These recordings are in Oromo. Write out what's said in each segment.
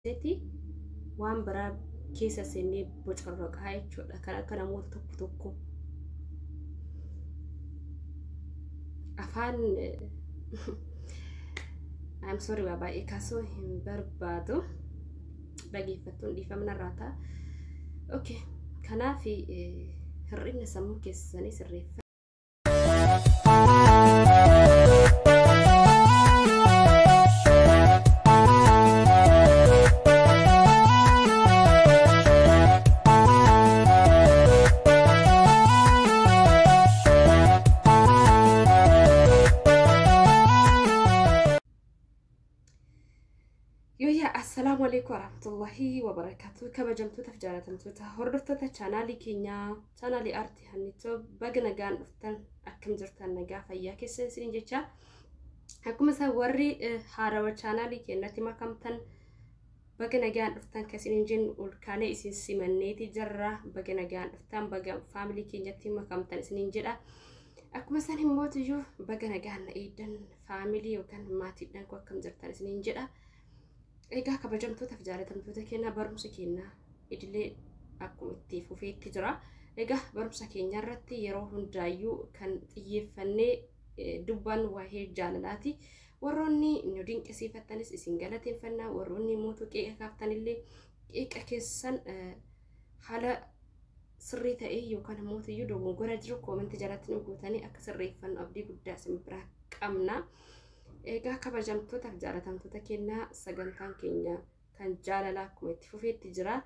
dhiiseeti waan biraa keessa seennee bocorroqaa jechuudha. Kan akka namoota tokko tokko afaan I'm sorry, waa baay'ee kaasuu hin barbaadu. Dhageeffattuun dhiifamna irraa ta'a. Okay. Kanaaf hir'ina sammuu keessanii sirreeffadhaa. Yooyyaa, assalaamu alaikum warahmatullahi wabarakaatu. Kabajamtootaaf jaalatamtoota hordoftoota chaanaalii keenyaa, chaanaalii Aartii Hannichoo, baga nagaan dhuftan. Akkam jirtan? Nagaa fayyaa keessan isiniin jecha. Akkuma isaan warri haarawa chaanaalii keenyatti makamtan baga nagaan dhuftan kan isiniin jennu, ol kaanee isin simanneeti jirra. Baga nagaan dhuftan, baga faamilii keenyatti makamtan isiniin jedha. Akkuma isaan himmootiyyuu baga nagaan na eeddan, faamilii yookaan maatiidhaan koo, akkam jirtan isiniin jedha. Egaa kabajamtootaaf jaalatamtoota keenyaa, barumsa keenya idilee akkuma itti fufeetti jira. Egaa barumsa keenya irratti yeroo hundaayyuu kan xiyyeeffannee dubbannu waa'ee jaalalaati. Warroonni nu dinqisiifattanis isin galateeffannaa, warroonni mootuu qeeqa kaaftanillee qeeqa keessan haala sirrii ta'ee yookaan mootiyyuu dogongora jiru koomentii jalatti nu gootanii akka sirreeffannu abdii guddaa isin biraa qabna. Egaa kabajamtootaaf jaalatamtoota keenyaa, sagantaan keenya kan jaalalaa akkuma itti fufeetti jira.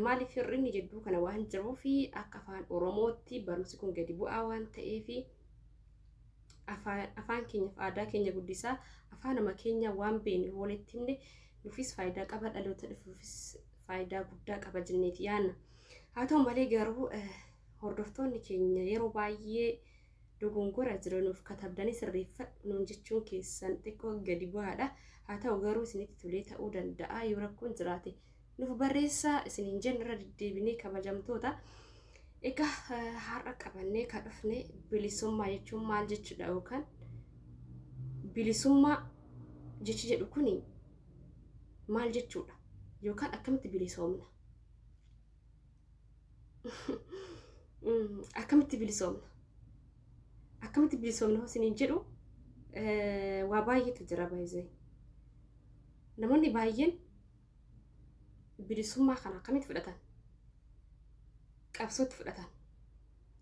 Maaliif hir'inni jidduu kana waan jiruuf, akka afaan Oromootti barumsi kun gadi bu'aa waan ta'eef, afaan keenyaaf aadaa keenya guddisaa, afaanuma keenya waan beeknu walitti himne nuufis faayidaa qaba, dhaloota dhufuufis faayidaa guddaa qaba jenneeti yaanna. Haa ta'u malee garuu hordoftoonni keenya yeroo baay'ee dogongora jiru nuuf katabdanii sirreeffadhu nuun jechuun keessan xiqqoo gadi bu'aadha. Haa ta'u garuu isinitti tolee ta'uu danda'a, yoo rakkoon jiraate nuuf barreessaa isiniin jennu irra deddeebinee, kabajamtoota. Egaa har'a qabannee kan dhufne bilisummaa jechuun maal jechuudha, yookaan bilisummaa jechi jedhu kuni maal jechuudha, yookaan akkamitti bilisoomna? Akkamitti bilisoomna? Akkamitti bilisoomna isiniin jedhu, waa baay'eetu jira baay'ee. Namoonni baay'een bilisummaa kana akkamitti fudhatan? Qabsootti fudhatan.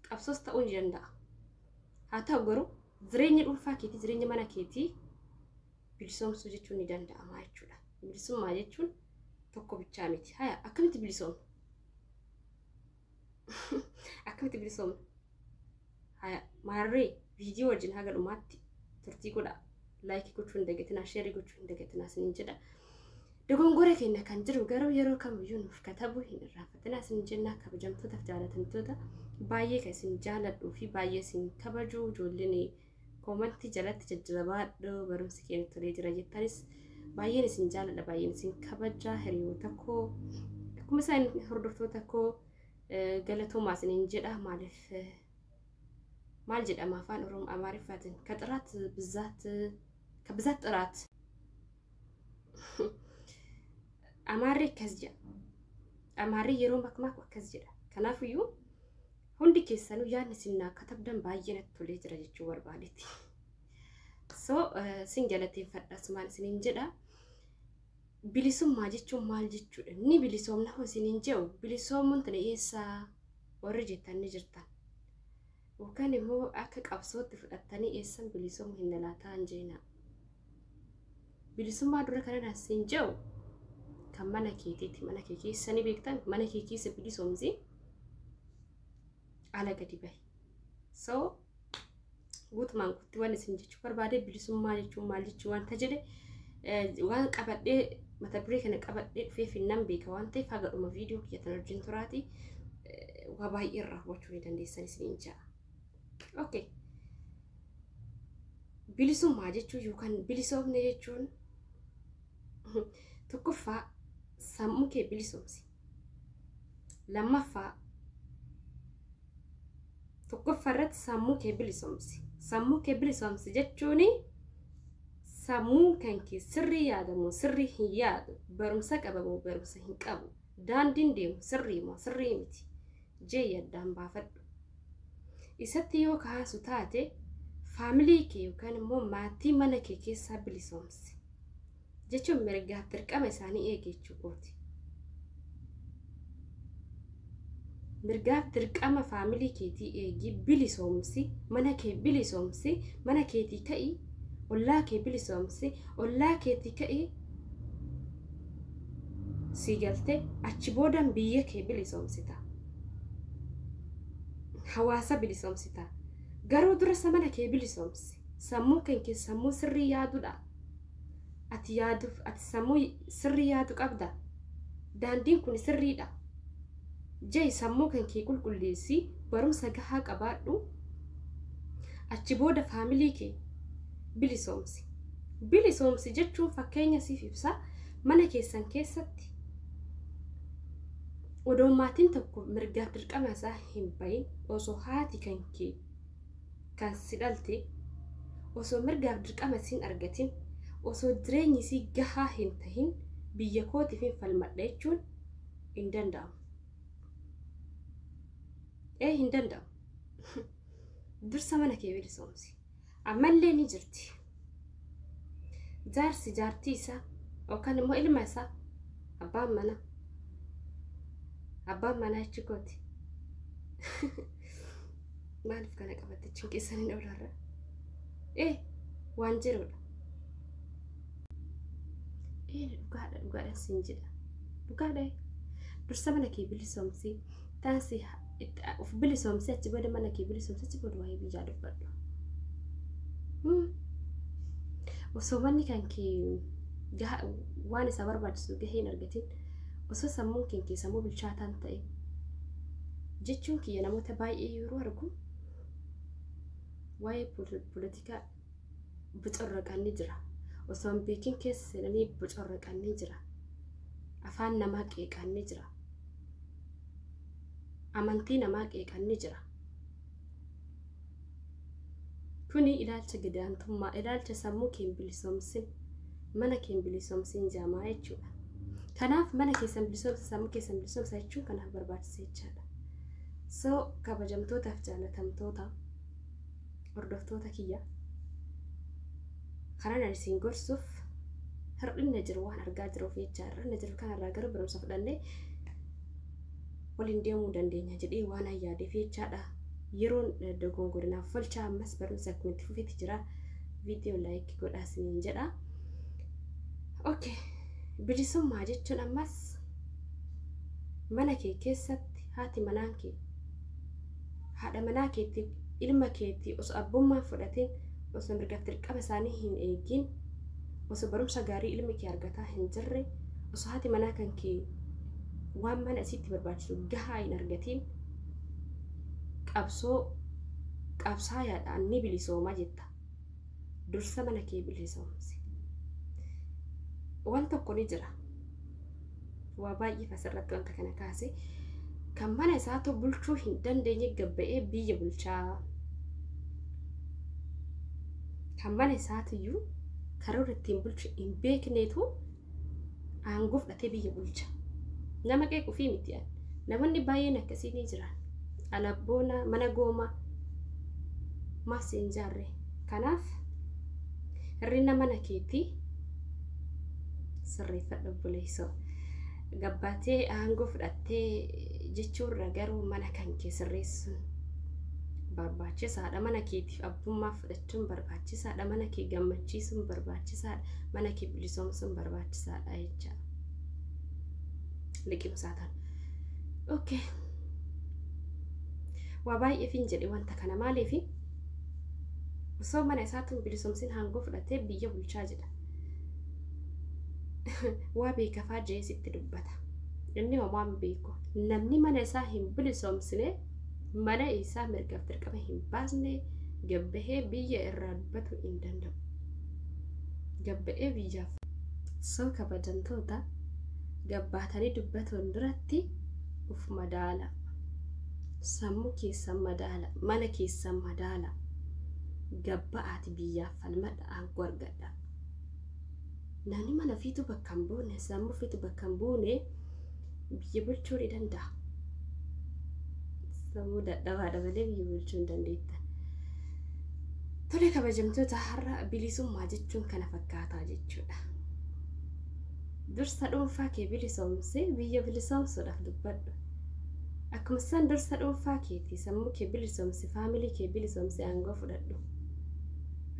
Qabsoos ta'uu ni danda'a. Haa ta'u garuu jireenya dhuunfaa keetii, jireenya mana keetii bilisoomsuu jechuun ni danda'ama jechuudha. Bilisummaa jechuun tokko bichaa miti. Haya, akkamitti bilisoomna? Akkamitti bilisoomna? Haya, maarree viidiyoo wajjin haga dhumaatti turtii godha. Like gochuu hin dagatinaa, share gochuu hin dagatinaa isiniin jedha. Dogongora keenya kan jiru garuu yeroo kamiyyuu nuuf katabuu hin irraanfatinaa isin jenna. Kabajamtootaaf jaalatamtoota, baay'ee kan isin jaaladhuu fi baay'ee isin kabaju, ijoolleen koomantii jalatti jajjabaadhu, barumsi keenya tolee jira jettanis, baay'een isin jaaladha, baay'een isin kabaja, hiriyoota koo, akkuma isaan hordoftoota koo, galatoomaa isiniin jedha. Maaliif, maal jedhama afaan Oromoo Amaariffaatiin? ከጥራት ብዛት፣ ከብዛት ጥራት Amaarri akkas jedha. Amaarri yeroo makmaaku akkas jedha. Kanaafiyyuu hundi keessanuu yaadni isin naa katabdan baay'ee natti tolee jira jechuu barbaadetti. So sin galateeffadha asumaan isiniin jedha. Bilisummaa jechuun maal jechuudha? Ni bilisoomna hoo isiniin jedhu, bilisoomuun tana eessaa warri jettan ni jirtan. Yookaan immoo akka qabsootti fudhattanii eessan bilisoomuu hin lalaataa hin jeenaa. Bilisummaa dura kana siin jedhu kan mana keetiiti. Mana kee keessa ni beektan, mana kee keessa bilisoomsi, ala gadi bahi. So guutumaan guutti waan isin jechuu barbaade, bilisummaa jechuun maal jechuu wanta jedhe waan qabadhee mata duree kana qabadhee dhufeef nan beeka waan ta'eef, haga dhuma viidiyoo kiyya tan wajjin turaati, waa baay'ee irraa hubachuu ni dandeessan isiniin jedha. Okay. Bilisummaa jechuun yookaan bilisoomne jechuun, tokkoffaa sammuu kee bilisoomsi. Lammaffaa, tokkoffaa irratti sammuu kee bilisoomsi. Sammuu kee bilisoomsi jechuun Sammuun kan kee sirrii yaadamoo sirrii hin yaadu, barumsa qabamoo barumsa hin qabu, daandiin deemu sirrii moo sirrii miti jee yaddaan baafadhu. Isatti yoo kaasu taate faamilii kee yookaan immoo maatii mana kee keessaa bilisoomsi. Jechuun mirgaaf dirqama isaanii eegi jechuukooti. Mirgaaf dirqama faamilii keetii eegi, bilisoomsi, mana kee bilisoomsi, mana keetii ka'i, ollaa kee bilisoomsi, ollaa keetii ka'i, sii galtee achi boodan biyya kee bilisoomsita. Hawaasa bilisoomsita. Garuu dursa mana kee bilisoomsi. Sammuu kan kee sammuu sirrii yaadudha. Ati yaaduuf ati sammuu sirrii yaadu qabda. Daandiin kun sirriidha. Jee sammuu kan kee qulqulleessi, barumsa gahaa qabaadhu. Achi booda faamilii kee bilisoomsi. Bilisoomsi jechuun fakkeenya siif ibsa. Mana keessan keessatti odoo maatiin tokko mirgaaf dirqama isaa hin bahin, osoo haati kan kee kan si dhalte osoo mirgaaf dirqama isiin argatin, osoo jireenyi isii gahaa hin tahin biyya kootiif hin falmadha jechuun hin danda'amu. Hin danda'amu. Dursa mana kee bilisoomsi. Ammallee ni jirti. Jaarsi jaartii isaa yookaan immoo ilma isaa abbaan manaa. Abbaan manaa jechuukooti. Maaliif kana qabatte cinqeessan hin oolarra? Waan jirudha. Dhugaadha dhugaadha siin jedha. Dhugaadha. Dursa mana kee bilisoomsi. Taansi of bilisoomsi, achi booda mana kee bilisoomsi, achi booda waa'ee biyyaa dubbadhu. Osoo manni kan kee waan isa barbaachisu gahee hin argatin, osoo sammuun kee sammuu bilchaataan ta'e jechuun kiyya namoota baay'ee yeroo argu waa'ee poolitikaa bocorraqan ni jira. Osoo hin beekin keessa seenanii bocorraqan ni jira. Afaan namaa qeeqan ni jira. Amantii namaa qeeqan ni jira. Kuni ilaalcha gadaantummaa, ilaalcha sammuu kee hin bilisoomsin, mana kee hin bilisoomsin jaamaa jechuudha. Kanaaf mana keessan bilisoomsa, sammuu keessan bilisoomsa jechuun kanaaf barbaachisa jechaadha. So kabajamtootaaf jaalatamtoota hordoftoota kiyya, karaan ani isin gorsuuf hir'inna jiru waan argaa jiruuf jecha, hir'inna jiru kanarraa garuu barumsa fudhannee waliin deemuu dandeenya jedhee waan yaadeef jechaadha. Yeroon dogongorinaaf folchaa ammas barumsa akkuma itti fufetti jira. Viidiyoo like godhaa isiniin jedha. Okay. Bilisummaa jechuun ammas mana kee keessatti haati manaan kee haadha manaa keetti ilma keetti osoo abbummaa fudhatin, osoo mirgaaf dirqama isaanii hin eegin, osoo barumsa gaarii ilmi kee argataa hin jirre, osoo haati manaa kan kee waan mana isiitti barbaachisu gahaa hin argatin qabsoo qabsaayaadhaan ni bilisooma jetta. Dursa mana kee bilisoomsi. Waan tokko ni jira. Waa baay'ee asirratti wanta kana kaase kan mana isaatu bulchuu hin dandeenye gabba'ee biyya bulchaa. Kan mana isaatiyyuu karoora ittiin bulchu hin beekneetu aangoo fudhatee biyya bulcha. Nama qeequu fi miti. Namoonni baay'een akkasii ni jiran. Alabboona mana goomaa maaf si hin jaarre. Kanaaf hir'ina mana keetii sirreeffadhu obboleessoo. Gabbaatee aangoo fudhattee jechuurra garuu mana kan kee sirreessuun barbaachisaadha. Mana keetiif abbummaa fudhachuun barbaachisaadha. Mana kee gammachiisuun barbaachisaadha. Mana kee bilisoomsuun barbaachisaadha jecha. Liqimsaa ta'an. Okay. Waa baay'eefin jedhe wanta kana maaliifi osoo mana isaatuun bilisoomsin aangoo fudhatee biyya bulchaa jedha. Waa beekafaa jee sitti dubbata. Inni homaa hin beeku. Namni mana isaa hin bilisoomsine, mana isaa mirgaaf dirqama hin baasne, gabbahee biyya irraa dubbatu hin danda'u. Gabbahee biyyaaf. So kabajamtoota, gabbaatanii dubbatuun duratti uf madaala. Sammuu keessan madaala. Mana keessan madaala. Gabba'aati biyyaaf falmadha, aangoo argadha. Namni mana ofiitu bakka hin buune, sammuu ofiitu bakka hin buune biyya bulchuu ni danda'a. Sammuu dadhabaadha malee biyya bulchuu hin dandeettan. Tole kabajamtoota, har'a bilisummaa jechuun kana fakkaataa jechuudha. Dursa dhuunfaa kee bilisoomsee biyya bilisoomsuudhaaf dubbadhu. Akkuma isaan dursa dhuunfaa keetii sammuu kee bilisoomsi, faamilii kee bilisoomsi, aangoo fudhadhu.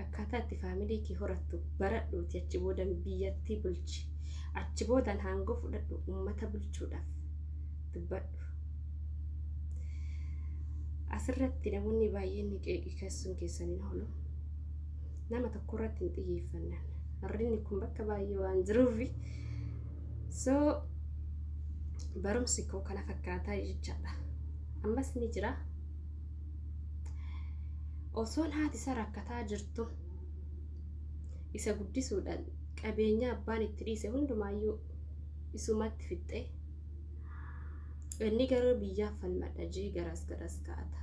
Akkaataa itti faamilii kee horattu baradhuuti achi boodan biyyattii bulchi. Achi boodan aangoo fudhadhu, uummata bulchuudhaaf dubbadhu. Asirratti namoonni baay'een ni qeeqii keessan hin oolu. Nama tokko irratti hin xiyyeeffannan. Hirrinni kun bakka baay'ee waan jiruufi. So barumsi koo kana fakkaataa jechaadha. Ammas ni jira. Osoon haati isaa rakkataa jirtu isa guddisuudhaan qabeenya abbaan itti dhiise hundumaayyuu isumatti fixxee, inni garuu biyyaaf falmadha jee garas garas kaa'ata.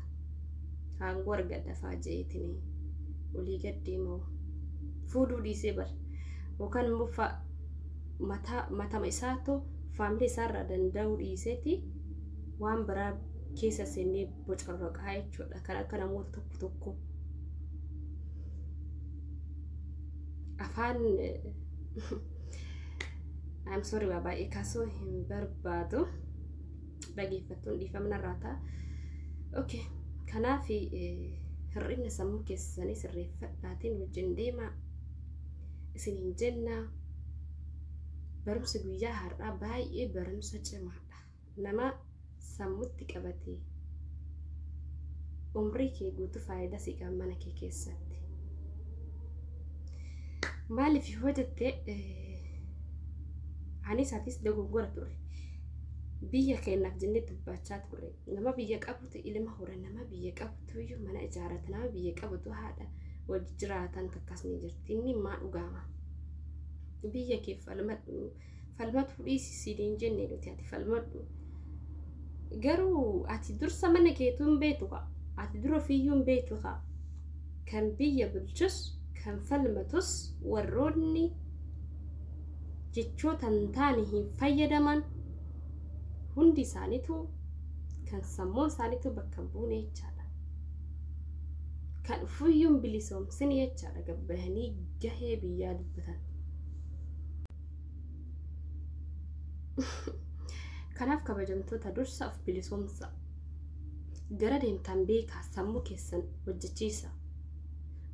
Aangoo argadha fa'aa jeetiin olii gad deemaa fuudhuu dhiisee bara yookaan immoo mataa matama isaatu faamilii isaarraa danda'uu dhiiseeti waan biraa keessa seennee bocorroqaa jechuudha. Kan akka namoota tokko tokko afaan, I'm sorry, waa baay'ee kaasuu hin barbaadu. Dhageeffattuun dhiifamna irraa ta'a. Okay, kanaaf hir'ina sammuu keessanii sirreeffadhaatiin wajjin deemaa isin hin jennaa. Barumsi guyyaa har'aa baay'ee barumsa cimaadha. Nama sammutti qabatee umrii kee guutuu faayidaa si qaba mana kee keessatti. Maaliif yoo jette, anis atis dogoggora ture. Biyya keenyaaf jennee dubbachaa turre. Nama biyya qabutu ilma hora, nama biyya qabutu iyyuu mana ijaarrata, nama biyya qabutu haadha wajji jiraatan takkas ni jirti. Inni maa dhugaama. Biyya kee falmadhu, falmatu dhiisi siin jenne nuti, ati falmadhu. Garuu ati dursa mana keetuu hin beektu kaa. Ati dura ofiiyyuu hin beektu kaa. Kan biyya bulchus kan falmatus warroonni jechoota hin taane hin fayyadaman hundi isaaniitu kan sammuun isaaniitu bakka hin buune jechaadha. Kan ofiiyyuu hin bilisoomsin jechaadha gabbahanii gahee biyyaa dubbatan. Kanaaf kabajamtoota, dursa of bilisoomsa. Gara deemtan beekaa, sammuu keessan hojjechiisa.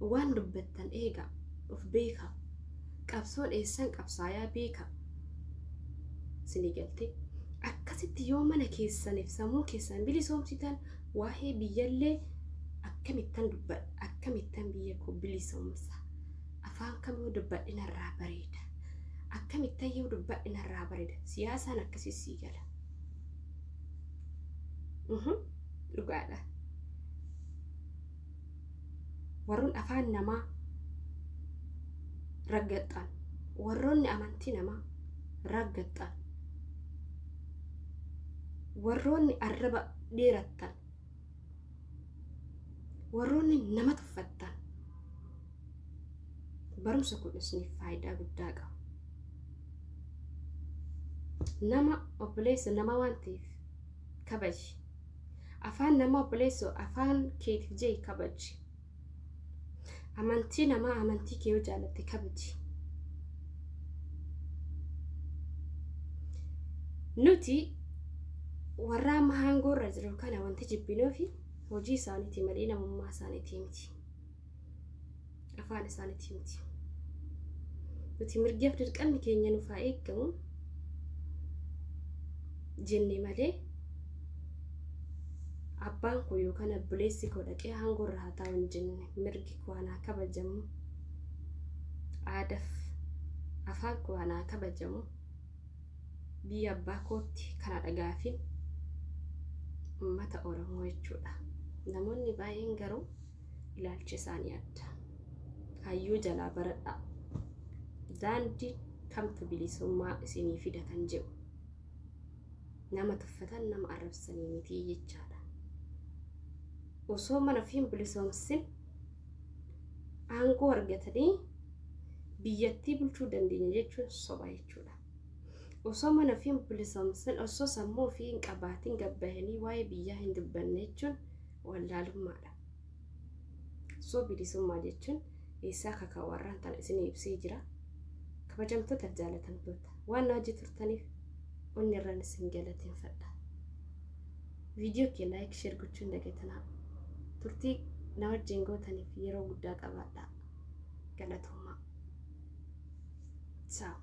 Waan dubbattan eegaa, of beekaa. Qabsoon eessan qabsaayaa beekaa. Isinii galtee? Akkasitti yoo mana keessaniif sammuu keessan bilisoomsitan, waa'ee biyyallee akkamittan dubbadha, akkamittan biyya koo bilisoomsa, afaan kam yoo dubbadhe narraa bareeda, akkamittan yoo dubbadhe narraa bareeda, siyaasaan akkasii sii gala. Dhugaadha. Warroon afaan namaa raggaxxan, warroonni amantii namaa raggaxxan, warroonni arraba dheerattan, warroonni nama tuffattan, barumsa kun isiniif faayidaa guddaa qaba. Nama obboleessa nama waan ta'eef kabaji. Afaan nama obboleessa afaan keetiif jee kabaji. Amantii namaa amantii kee yoo jaalatte kabaji. Nuti warra amma aangoo irra jiru kana wanti jibbinuufi hojii isaaniiti malee namummaa isaaniitii miti. Afaan isaaniitii miti. Nuti mirgaaf dirqamni keenya nuuf haa eegamu jenne malee abbaan koo yookaan obboleessi koo dhaqee aangoo irra haa taa'u hin jenne. Mirgi koo anaa kabajamu, aadaaf afaan koo anaa kabajamu, biyya abbaa kootti kana dhagaafin uummata Oromoo jechuudha. Namoonni baay'een garuu ilaalchi isaanii adda. Hayyuu jalaa baradhaa. Daandii kamtu bilisummaa isinii fida kan jedhu. Nama tuffatan, nama arrabsanii miti jechaadha. Osoo mana ofii hin bilisoomsin aangoo argatanii Biyyattii bulchuu dandeenya jechuun soba jechuudha. Osoo mana ofii hin bilisoomsin, osoo sammuu ofii hin qabaatin gabbahanii waa'ee biyyaa hin dubbanne jechuun wallaalummaadha. So bilisummaa jechuun eessaa akka warraan tana isin ibsee jira. Kabajamtootaaf jaalatamtoota waan na hojii turtaniif onni irraan isin galateeffadha. Viidiyoo kee like share gochuun dagatanaa. Turtii na wajjin gootaniif yeroo guddaa qabaadha. Galatoomaa. Ciao.